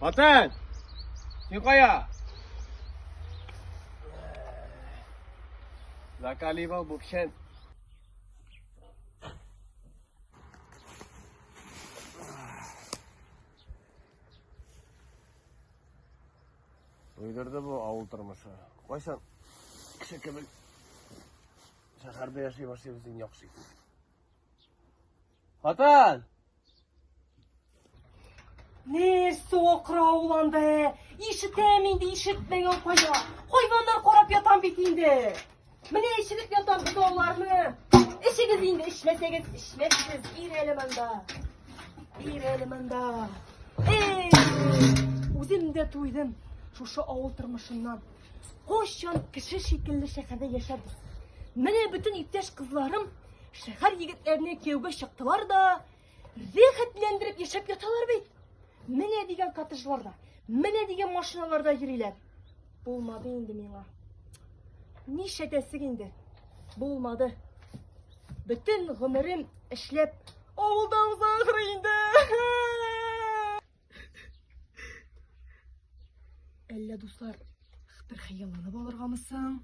Хатын! Син кая? Закалибал бу печән. Туйдырды бу авыл тормышы. Кайчан кеше кебек шәһәрдә яши башлыйбыз инде яхшы итеп. Хатын! Нәрсә акыра ул анда? Ишетәм инде, ишетмәгән кая. Хайваннар карап ятам бит инде. Менә ишетеп ятам бозауларны. Эчегез инде, эчмәсәгез, эчмәссез. Бир әле монда. Бир әле монда. Эй, үзем дә туйдым шушы авыл тормышыннан. Кайчан кеше шикелле шәһәрдә яшәрбез? Менә бөтен иптәш кызларым шәһәр егетләренә кияүгә чыктылар да, рәхәтләндереп яшәп яталар бит. Менә дигән коттеджларда, менә дигән машиналарда йөриләр. Булмады инде миңа. Нишләтәсең инде? Булмады. Бөтен гомерем эшләп авылда уза ахры инде. Әллә, дуслар, бер хыялланып алыргамы соң?